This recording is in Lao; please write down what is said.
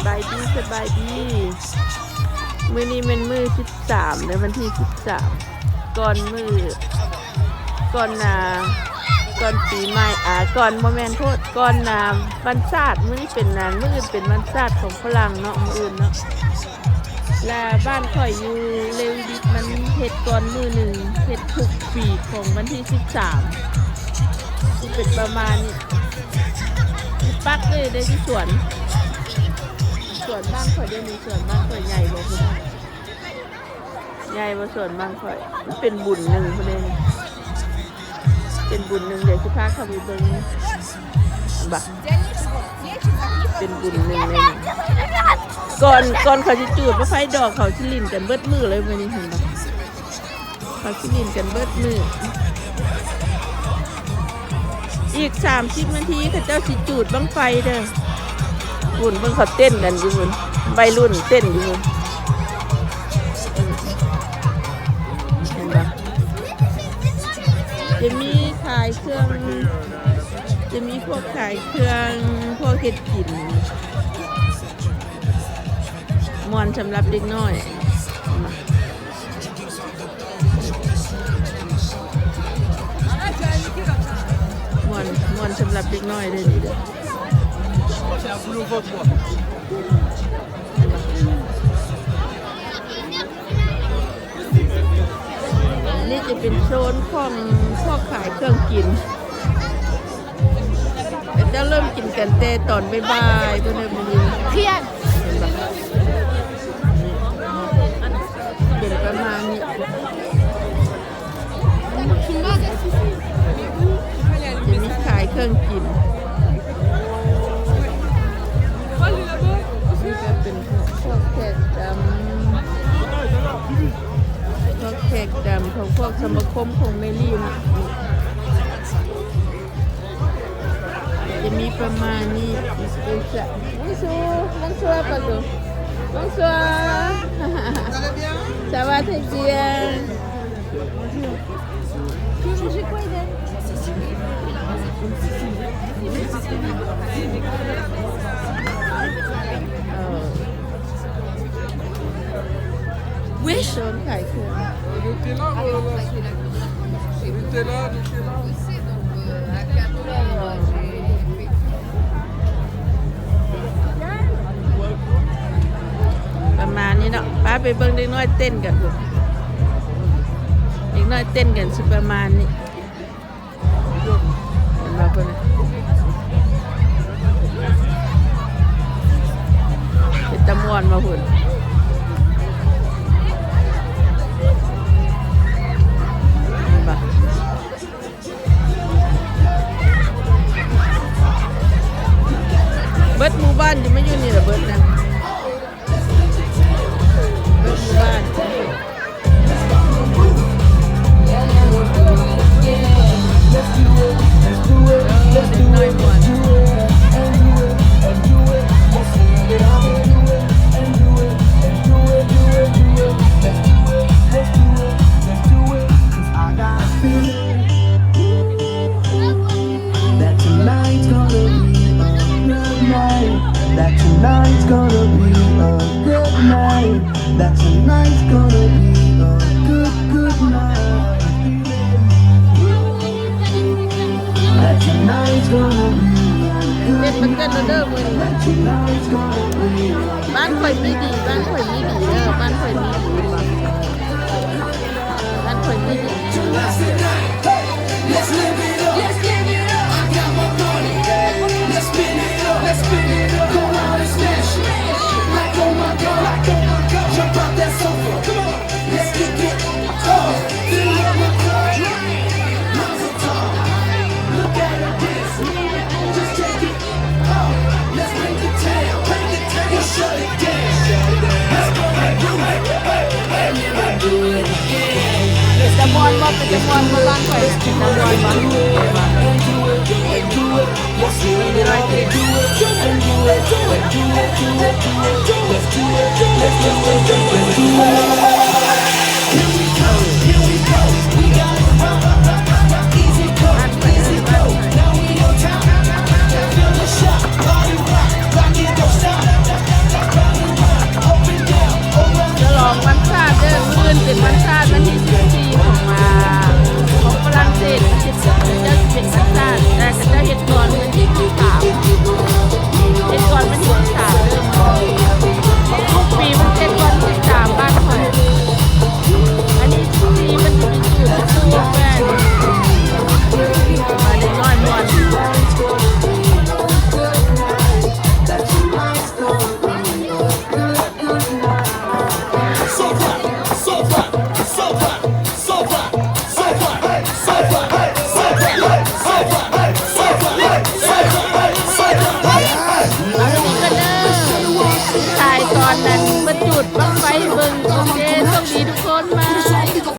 ສະບາຍດີ ສະບາຍດີ. ມື້ນີ້ແມ່ນມື້ສິບສາມເດີ ວັນທີສິບສາມ ກ່ອນມື້ ກ່ອນໜ້າ ກ່ອນປີໃໝ່ ອາ ກ່ອນ ບໍ່ແມ່ນ ໂທດ ກ່ອນ ອາ ວັນຊາດ. ມື້ນີ້ເປັນ ອາ ມື້ອື່ນເປັນວັນຊາດຂອງຝຣັ່ງເນາະ ມື້ອື່ນເນາະ. ແລະ ບ້ານຂ້ອຍຢູ່ເລວິດິດ ມັນເຮັດກ່ອນມື້ໜຶ່ງ ເຮັດທຸກປີຂອງວັນທີສິບສາມ ຊິເປັນປະມານນີ້. ປັກເລີຍເດ້ ຢູ່ສວນ ສວນບ້ານຂ້ອຍເດ້ນີ້. ສວນບ້ານຂ້ອຍໃຫຍ່ບໍ່ພຸ້ນ ໃຫຍ່ບໍ່ສວນບ້ານຂ້ອຍ? ມັນເປັນບຸນໜຶ່ງພຸ້ນເດ້ ເປັນບຸນໜຶ່ງ. ດຽວຊິພາເຂົ້າໄປເບິ່ງ ເຫັນບໍ່ ເປັນບຸນໜຶ່ງເດ້. ກ່ອນ ກ່ອນເຂົາຊິຈູດບັ້ງໄຟດອກ ເຂົາຊິຫຼິ້ນກັນເບິດມື້ເລີຍມື້ນີ້ ເຫັນບໍ່? ເຂົາຊິຫຼິ້ນກັນເບິດມື້. ອີກສາມສິບນາທີ ເຂົາເຈົ້າຊິຈູດບັ້ງໄຟເດີ. ພຸ້ນ ເບິ່ງເຂົາເຕັ້ນກັນຢູ່ພຸ້ນ ໄວລຸ້ນເຕັ້ນຢູ່ພຸ້ນ ເຫັນບໍ່? ຈະມີຂາຍເຄື່ອງ ຈະມີພວກຂາຍເຄື່ອງ ພວກເຮັດກິນ ມ່ວນສຳລັບເດັກນ້ອຍ ມ່ວນ ມ່ວນສຳລັບເດັກນ້ອຍເດ້ນີ້ເດີ. ອັນນີ້ຈະເປັນໂຊນຂອງພວກຂາຍເຄື່ອງກິນ. ເຂົາເຈົ້າເລີ່ມກິນກັນແຕ່ຕອນບ່າຍໆ ເພິ່ນເອີ້ນມື້ນີ້ ທ່ຽງ ເຫັນບໍ່? ເປັນປະມານນີ້ ຈະມີຂາຍເຄື່ອງກິນ ນີ້ກະເປັນພວກແຂກດຳ ພວກແຂກດຳຂອງພວກສະມາຄົມຂອງແມຣີນະ. ຈະມີປະມານນີ້. Bonjour, bonsoir, pardon. Bonsoir. Ça va très bien. Tu veux manger quoi, Hélène? ເອີ Wesh. ໂຊນຂາຍເຄື່ອງ Nutella, voilà. Nutella, Nutella. ປະມານນີ້ເນາະ. ໄປ ໄປເບິ່ງເດັກນ້ອຍເຕັ້ນກັນພຸ້ນ ເດັກນ້ອຍເຕັ້ນກັນຊິປະມານນີ້. ເຫັນບໍ່ເພິ່ນ ເປັນຕາມ່ວນບໍ່ພຸ້ນ ເຫັນບໍ່? ເບິດໝູ່ບ້ານຊິມາຢູ່ນີ້ລະເບິດນະ ເບິດໝູ່ບ້ານ. That tonight's gonna be a good night. That tonight's gonna be a good, good night. That tonight's gonna be a good night. That tonight's gonna be a good night. ບ້ານຂ້ອຍມີດີ ບ້ານຂ້ອຍມີດີເດີ ບ້ານຂ້ອຍມີດີ ບ້ານຂ້ອຍມີດີ. Let's live it up. Let's live it up. I got my money. Let's spin it up. Let's spin it up. Go out and smash it. Like, oh my God. Like, oh my God. Jump out that sofa. Come on. Let's kick it off. Fill up my cup. Mazel tov. Look at her dance. Just take it. Let's go. ເປັນຕາມ່ວນບໍ່? ເປັນຕາມ່ວນບໍ່? ບ້ານຂ້ອຍເປັນຕາມ່ວນບໍ່? ເປັນຕາມ່ວນບໍ່? Let's do it. Let's do it. Let's do it. Let's do it. Let's do it. Let's do it. Let's do it. Here we go, here we go. We got it. Easy come, easy go. Now we on top. Feel the shock. Party rock. Rock it, don't stop. ເບິ່ງໂອເຄ